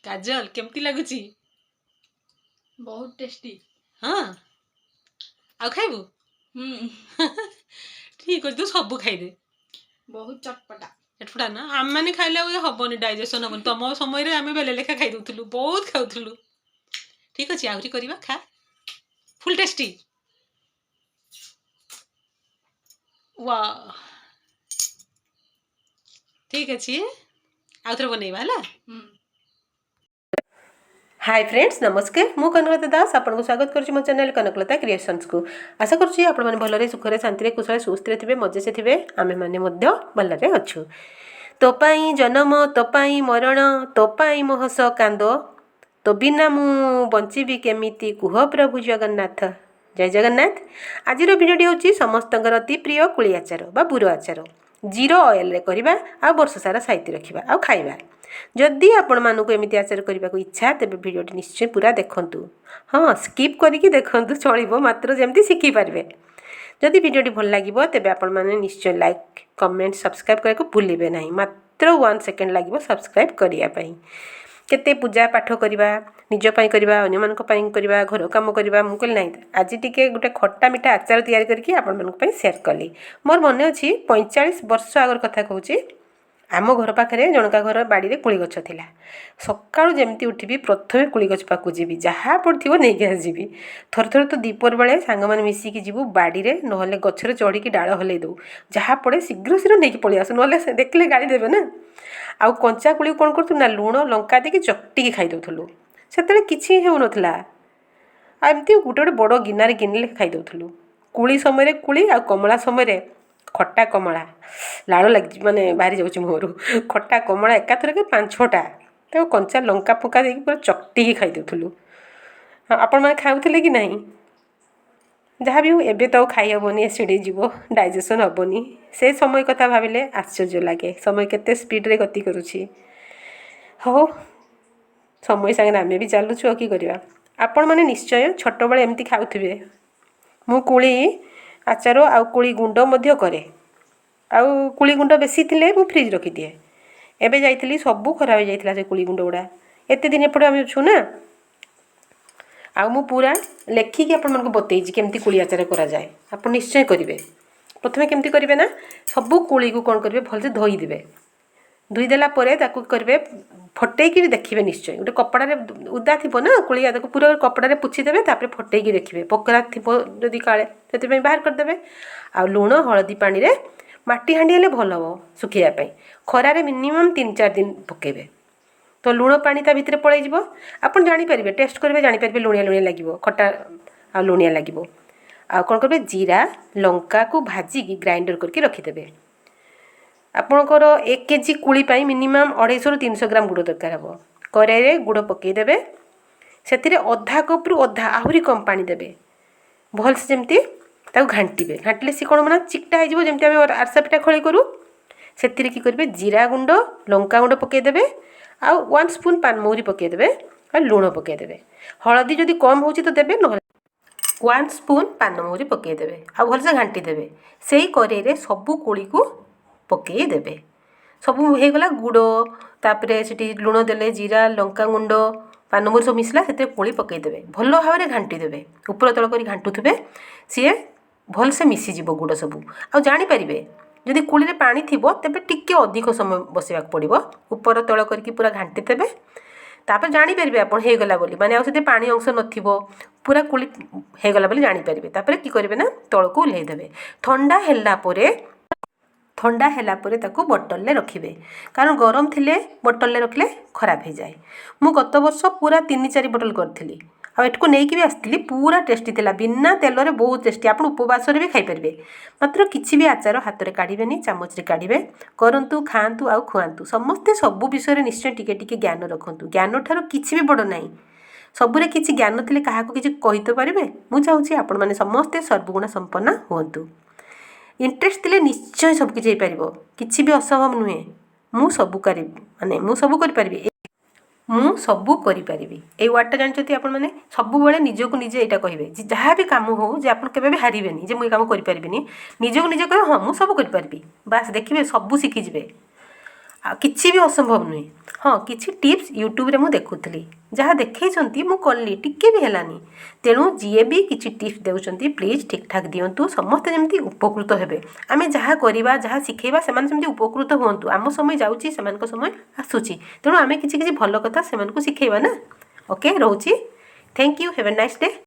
କାଜଲ, କେମିତି ଲାଗୁଛି? ବହୁତ ଟେଷ୍ଟି। ହଁ, ଆଉ ଖାଇବୁ? ହୁଁ। ଠିକ ଅଛି, ତୁ ସବୁ ଖାଇଦେ। ବହୁତ ଚଟପଟା। ଚଟପଟା ନା? ଆମେମାନେ ଖାଇଲେ ଆଉ ହବନି, ଡାଇଜେସନ୍ ହବନି। ତମ ସମୟରେ ଆମେ ବେଲେ ଲେଖା ଖାଇ ଦଉଥିଲୁ, ବହୁତ ଖାଉଥିଲୁ। ଠିକ ଅଛି, ଆହୁରି କରିବା, ଖା। ଫୁଲ୍ ଟେଷ୍ଟି। ୱା, ଠିକ ଅଛି, ଆଉ ଥରେ ବନେଇବା ହେଲା। ହୁଁ। ହାଇ ଫ୍ରେଣ୍ଡସ୍, ନମସ୍କାର। ମୁଁ କନକଲତା ଦାସ, ଆପଣଙ୍କୁ ସ୍ୱାଗତ କରୁଛି ମୋ ଚ୍ୟାନେଲ୍ କନକଲତା କ୍ରିଏସନ୍ସକୁ। ଆଶା କରୁଛି ଆପଣମାନେ ଭଲରେ, ସୁଖରେ, ଶାନ୍ତିରେ, କୁଶଳରେ, ସୁସ୍ଥରେ ଥିବେ, ମଜାରେ ଥିବେ। ଆମେମାନେ ମଧ୍ୟ ଭଲରେ ଅଛୁ। ତୋ ପାଇଁ ଜନମ, ତୋ ପାଇଁ ମରଣ, ତୋ ପାଇଁ ମୋ ହସ କାନ୍ଦ, ତୋ ବିନା ମୁଁ ବଞ୍ଚିବି କେମିତି କୁହ ପ୍ରଭୁ ଜଗନ୍ନାଥ। ଜୟ ଜଗନ୍ନାଥ। ଆଜିର ଭିଡ଼ିଓଟି ହେଉଛି ସମସ୍ତଙ୍କର ଅତି ପ୍ରିୟ କୁଳି ଆଚାର ବା ବୁର ଆଚାର। ଜିରୋ ଅଏଲ୍ରେ କରିବା ଆଉ ବର୍ଷ ସାରା ସାଇତି ରଖିବା ଆଉ ଖାଇବା। ଯଦି ଆପଣମାନଙ୍କୁ ଏମିତି ଆଚାର କରିବାକୁ ଇଚ୍ଛା, ତେବେ ଭିଡ଼ିଓଟି ନିଶ୍ଚୟ ପୁରା ଦେଖନ୍ତୁ। ହଁ, ସ୍କିପ୍ କରିକି ଦେଖନ୍ତୁ, ଚଳିବ, ମାତ୍ର ଯେମିତି ଶିଖିପାରିବେ। ଯଦି ଭିଡ଼ିଓଟି ଭଲ ଲାଗିବ, ତେବେ ଆପଣମାନେ ନିଶ୍ଚୟ ଲାଇକ୍, କମେଣ୍ଟ, ସବସ୍କ୍ରାଇବ୍ କରିବାକୁ ଭୁଲିବେ ନାହିଁ। ମାତ୍ର 1 ସେକେଣ୍ଡ ଲାଗିବ ସବସ୍କ୍ରାଇବ୍ କରିବା ପାଇଁ। କେତେ ପୂଜା ପାଠ କରିବା, ନିଜ ପାଇଁ କରିବା, ଅନ୍ୟମାନଙ୍କ ପାଇଁ କରିବା, ଘର କାମ କରିବା। ମୁଁ କହିଲି ନାହିଁ, ଆଜି ଟିକେ ଗୋଟେ ଖଟା ମିଠା ଆଚାର ତିଆରି କରିକି ଆପଣମାନଙ୍କ ପାଇଁ ସେୟାର କଲି। ମୋର ମନେ ଅଛି, 45 ବର୍ଷ ଆଗର କଥା କହୁଛି, ଆମ ଘର ପାଖରେ ଜଣକା ଘର ବାଡ଼ିରେ କୋଳି ଗଛ ଥିଲା। ସକାଳୁ ଯେମିତି ଉଠିବି, ପ୍ରଥମେ କୋଳି ଗଛ ପାଖକୁ ଯିବି, ଯାହା ପଡ଼ିଥିବ ନେଇକି ଆସିଯିବି। ଥରେ ଥରେ ତ ଦ୍ୱିପହର ବେଳେ ସାଙ୍ଗମାନେ ମିଶିକି ଯିବୁ, ବାଡ଼ିରେ ନହେଲେ ଗଛରେ ଚଢ଼ିକି ଡାଳ ହଲେଇ ଦେଉ। ଯାହା ପଡ଼େ ଶୀଘ୍ର ଶୀଘ୍ର ନେଇକି ପଳେଇ ଆସୁ, ନହେଲେ ସେ ଦେଖିଲେ ଗାଳି ଦେବେ ନା। ଆଉ କଞ୍ଚା କୋଳିକୁ କ'ଣ କରୁଥିଲୁ ନା, ଲୁଣ ଲଙ୍କା ଦେଇକି ଚକଟିକି ଖାଇ ଦେଉଥିଲୁ। ସେତେବେଳେ କିଛି ହେଉନଥିଲା। ଆଉ ଏମିତି ଗୋଟେ ଗୋଟେ ବଡ଼ ଗିନାରେ ଗିନିଲେ ଖାଇ ଦେଉଥିଲୁ। କୋଳି ସମୟରେ କୋଳି ଆଉ କମଳା ସମୟରେ ଖଟା କମଳା, ଲାଳ ଲାଗି ମାନେ ବାହାରି ଯାଉଛି ମୁହଁରୁ। ଖଟା କମଳା ଏକାଥରକେ 5 6ଟା, ତାକୁ କଞ୍ଚା ଲଙ୍କା ଫଙ୍କା ଦେଇକି ପୁରା ଚକଟିକି ଖାଇ ଦେଉଥିଲୁ। ଆପଣମାନେ ଖାଉଥିଲେ କି ନାହିଁ? ଯାହା ବି ହଉ, ଏବେ ତ ଆଉ ଖାଇ ହେବନି, ଏସିଡ଼ ହେଇଯିବ, ଡାଇଜେସନ୍ ହେବନି। ସେ ସମୟ କଥା ଭାବିଲେ ଆଶ୍ଚର୍ଯ୍ୟ ଲାଗେ, ସମୟ କେତେ ସ୍ପିଡ଼ରେ ଗତି କରୁଛି। ହଉ, ସମୟ ସାଙ୍ଗରେ ଆମେ ବି ଚାଲୁଛୁ, ଆଉ କି କରିବା? ଆପଣମାନେ ନିଶ୍ଚୟ ଛୋଟବେଳେ ଏମିତି ଖାଉଥିବେ। ମୁଁ କୋଳି ଆଚାର ଆଉ କୋଳି ଗୁଣ୍ଡ ମଧ୍ୟ କରେ, ଆଉ କୋଳି ଗୁଣ୍ଡ ବେଶୀ ଥିଲେ ମୁଁ ଫ୍ରିଜ୍ ରଖିଦିଏ। ଏବେ ଯାଇଥିଲି, ସବୁ ଖରାପ ହେଇଯାଇଥିଲା ସେ କୋଳି ଗୁଣ୍ଡ ଗୁଡ଼ା। ଏତେ ଦିନ ଏପଟେ ଆମେ ଅଛୁ ନା। ଆଉ ମୁଁ ପୁରା ଲେଖିକି ଆପଣମାନଙ୍କୁ ବତେଇଛି କେମିତି କୋଳି ଆଚାର କରାଯାଏ। ଆପଣ ନିଶ୍ଚୟ କରିବେ। ପ୍ରଥମେ କେମିତି କରିବେ ନା, ସବୁ କୋଳିକୁ କ'ଣ କରିବେ, ଭଲସେ ଧୋଇଦେବେ। ଧୋଇଦେଲା ପରେ ତାକୁ କରିବେ ଫଟେଇକି ଦେଖିବେ ନିଶ୍ଚୟ। ଗୋଟେ କପଡ଼ାରେ, ଉଦା ଥିବ ନା କୋଳି, ତାକୁ ପୁରା କପଡ଼ାରେ ପୋଛିଦେବେ। ତାପରେ ଫଟେଇକି ଦେଖିବେ, ପୋକରା ଥିବ ଯଦି କାଳେ, ସେଥିପାଇଁ ବାହାର କରିଦେବେ। ଆଉ ଲୁଣ ହଳଦୀ ପାଣିରେ, ମାଟି ହାଣ୍ଡି ହେଲେ ଭଲ ହେବ ଶୁଖେଇବା ପାଇଁ, ଖରାରେ ମିନିମମ୍ 3 4 ଦିନ ପକାଇବେ ତ ଲୁଣ ପାଣି ତା ଭିତରେ ପଳେଇଯିବ। ଆପଣ ଜାଣିପାରିବେ, ଟେଷ୍ଟ କରିବେ, ଜାଣିପାରିବେ, ଲୁଣିଆ ଲୁଣିଆ ଲାଗିବ, ଖଟା ଆଉ ଲୁଣିଆ ଲାଗିବ। ଆଉ କ'ଣ କରିବେ, ଜିରା ଲଙ୍କାକୁ ଭାଜିକି ଗ୍ରାଇଣ୍ଡର କରିକି ରଖିଦେବେ। ଆପଣଙ୍କର 1 କେଜି କୁଳି ପାଇଁ ମିନିମମ୍ 250ରୁ 300 ଗ୍ରାମ ଗୁଡ଼ ଦରକାର ହେବ। କରେଇରେ ଗୁଡ଼ ପକାଇଦେବେ, ସେଥିରେ ଅଧା କପ୍ରୁ ଅଧା ଆହୁରି କମ୍ ପାଣି ଦେବେ। ଭଲସେ ଯେମିତି ତାକୁ ଘାଣ୍ଟିବେ। ଘାଣ୍ଟିଲେ ସେ କ'ଣ ନା ଚିକଟା ହେଇଯିବ, ଯେମିତି ଆମେ ଆରସା ପିଠା ଖଳି କରୁ। ସେଥିରେ କି କରିବେ, ଜିରା ଗୁଣ୍ଡ, ଲଙ୍କା ଗୁଣ୍ଡ ପକାଇଦେବେ, ଆଉ 1 ସ୍ପୁନ୍ ପାନମହୁରି ପକାଇଦେବେ, ଆଉ ଲୁଣ ପକାଇଦେବେ। ହଳଦୀ ଯଦି କମ୍ ହେଉଛି ତ ଦେବେ, ନହେଲେ 1 ସ୍ପୁନ୍ ପାନମହୁରି ପକାଇଦେବେ ଆଉ ଭଲସେ ଘାଣ୍ଟି ଦେବେ। ସେଇ କରେଇରେ ସବୁ କୋଳିକୁ ପକାଇଦେବେ। ସବୁ ହେଇଗଲା ଗୁଡ଼, ତାପରେ ସେଠି ଲୁଣ ଦେଲେ, ଜିରା, ଲଙ୍କା ଗୁଣ୍ଡ, ପାନମହୁରି ସବୁ ମିଶିଲା, ସେଥିରେ କୋଳି ପକାଇଦେବେ। ଭଲ ଭାବରେ ଘାଣ୍ଟି ଦେବେ, ଉପର ତଳ କରି ଘାଣ୍ଟୁଥିବେ, ସିଏ ଭଲସେ ମିଶିଯିବ ଗୁଡ଼ ସବୁ। ଆଉ ଜାଣିପାରିବେ, ଯଦି କୋଳିରେ ପାଣି ଥିବ ତେବେ ଟିକେ ଅଧିକ ସମୟ ବସିବାକୁ ପଡ଼ିବ। ଉପର ତଳ କରିକି ପୁରା ଘାଣ୍ଟି ଦେବେ, ତାପରେ ଜାଣିପାରିବେ ଆପଣ ହେଇଗଲା ବୋଲି, ମାନେ ଆଉ ସେଥିରେ ପାଣି ଅଂଶ ନଥିବ, ପୁରା କୋଳି ହେଇଗଲା ବୋଲି ଜାଣିପାରିବେ। ତାପରେ କି କରିବେ ନା, ତଳକୁ ଓହ୍ଲେଇ ଦେବେ। ଥଣ୍ଡା ହେଲା ପରେ ତାକୁ ବଟଲରେ ରଖିବେ, କାରଣ ଗରମ ଥିଲେ ବଟଲରେ ରଖିଲେ ଖରାପ ହେଇଯାଏ। ମୁଁ ଗତ ବର୍ଷ ପୁରା 3 4 ବଟଲ କରିଥିଲି ଆଉ ଏଠୁକୁ ନେଇକି ବି ଆସିଥିଲି। ପୁରା ଟେଷ୍ଟି ଥିଲା, ବିନା ତେଲରେ ବହୁତ ଟେଷ୍ଟି। ଆପଣ ଉପବାସରେ ବି ଖାଇପାରିବେ। ମାତ୍ର କିଛି ବି ଆଚାର ହାତରେ କାଢ଼ିବେନି, ଚାମଚରେ କାଢ଼ିବେ। କରନ୍ତୁ, ଖାଆନ୍ତୁ ଆଉ ଖୁଆନ୍ତୁ। ସମସ୍ତେ ସବୁ ବିଷୟରେ ନିଶ୍ଚୟ ଟିକେ ଟିକେ ଜ୍ଞାନ ରଖନ୍ତୁ। ଜ୍ଞାନ ଠାରୁ କିଛି ବି ବଡ଼ ନାହିଁ। ସବୁରେ କିଛି ଜ୍ଞାନ ଥିଲେ କାହାକୁ କିଛି କହି ତ ପାରିବେ। ମୁଁ ଚାହୁଁଛି ଆପଣମାନେ ସମସ୍ତେ ସର୍ବଗୁଣ ସମ୍ପନ୍ନ ହୁଅନ୍ତୁ। ଇଣ୍ଟରେଷ୍ଟ ଥିଲେ ନିଶ୍ଚୟ ସବୁ କିଛି ହେଇପାରିବ, କିଛି ବି ଅସମ୍ଭବ ନୁହେଁ। ମୁଁ ସବୁ କରିବି ମାନେ ମୁଁ ସବୁ କରିପାରିବି, ମୁଁ ସବୁ କରିପାରିବି, ଏଇ ୱାର୍ଡ଼ଟା ଜାଣିଛନ୍ତି ଆପଣମାନେ? ସବୁବେଳେ ନିଜକୁ ନିଜେ ଏଇଟା କହିବେ ଯେ ଯାହା ବି କାମ ହଉ, ଯେ ଆପଣ କେବେ ବି ହାରିବେନି ଯେ ମୁଁ ଏ କାମ କରିପାରିବିନି। ନିଜକୁ ନିଜେ କହିବେ, ହଁ, ମୁଁ ସବୁ କରିପାରିବି। ବାସ୍, ଦେଖିବେ ସବୁ ଶିଖିଯିବେ। ଆଉ କିଛି ବି ଅସମ୍ଭବ ନୁହେଁ। ହଁ, କିଛି ଟିପ୍ସ ୟୁଟ୍ୟୁବରେ ମୁଁ ଦେଖୁଥିଲି, ଯାହା ଦେଖେଇଛନ୍ତି ମୁଁ କଲି, ଟିକେ ବି ହେଲାନି। ତେଣୁ ଯିଏ ବି କିଛି ଟିପ୍ସ ଦେଉଛନ୍ତି, ପ୍ଲିଜ୍ ଠିକ୍ଠାକ୍ ଦିଅନ୍ତୁ, ସମସ୍ତେ ଯେମିତି ଉପକୃତ ହେବେ। ଆମେ ଯାହା କରିବା, ଯାହା ଶିଖେଇବା, ସେମାନେ ସେମିତି ଉପକୃତ ହୁଅନ୍ତୁ। ଆମ ସମୟ ଯାଉଛି, ସେମାନଙ୍କ ସମୟ ଆସୁଛି। ତେଣୁ ଆମେ କିଛି କିଛି ଭଲ କଥା ସେମାନଙ୍କୁ ଶିଖେଇବା ନା। ଓକେ, ରହୁଛି। Thank you, have a nice day.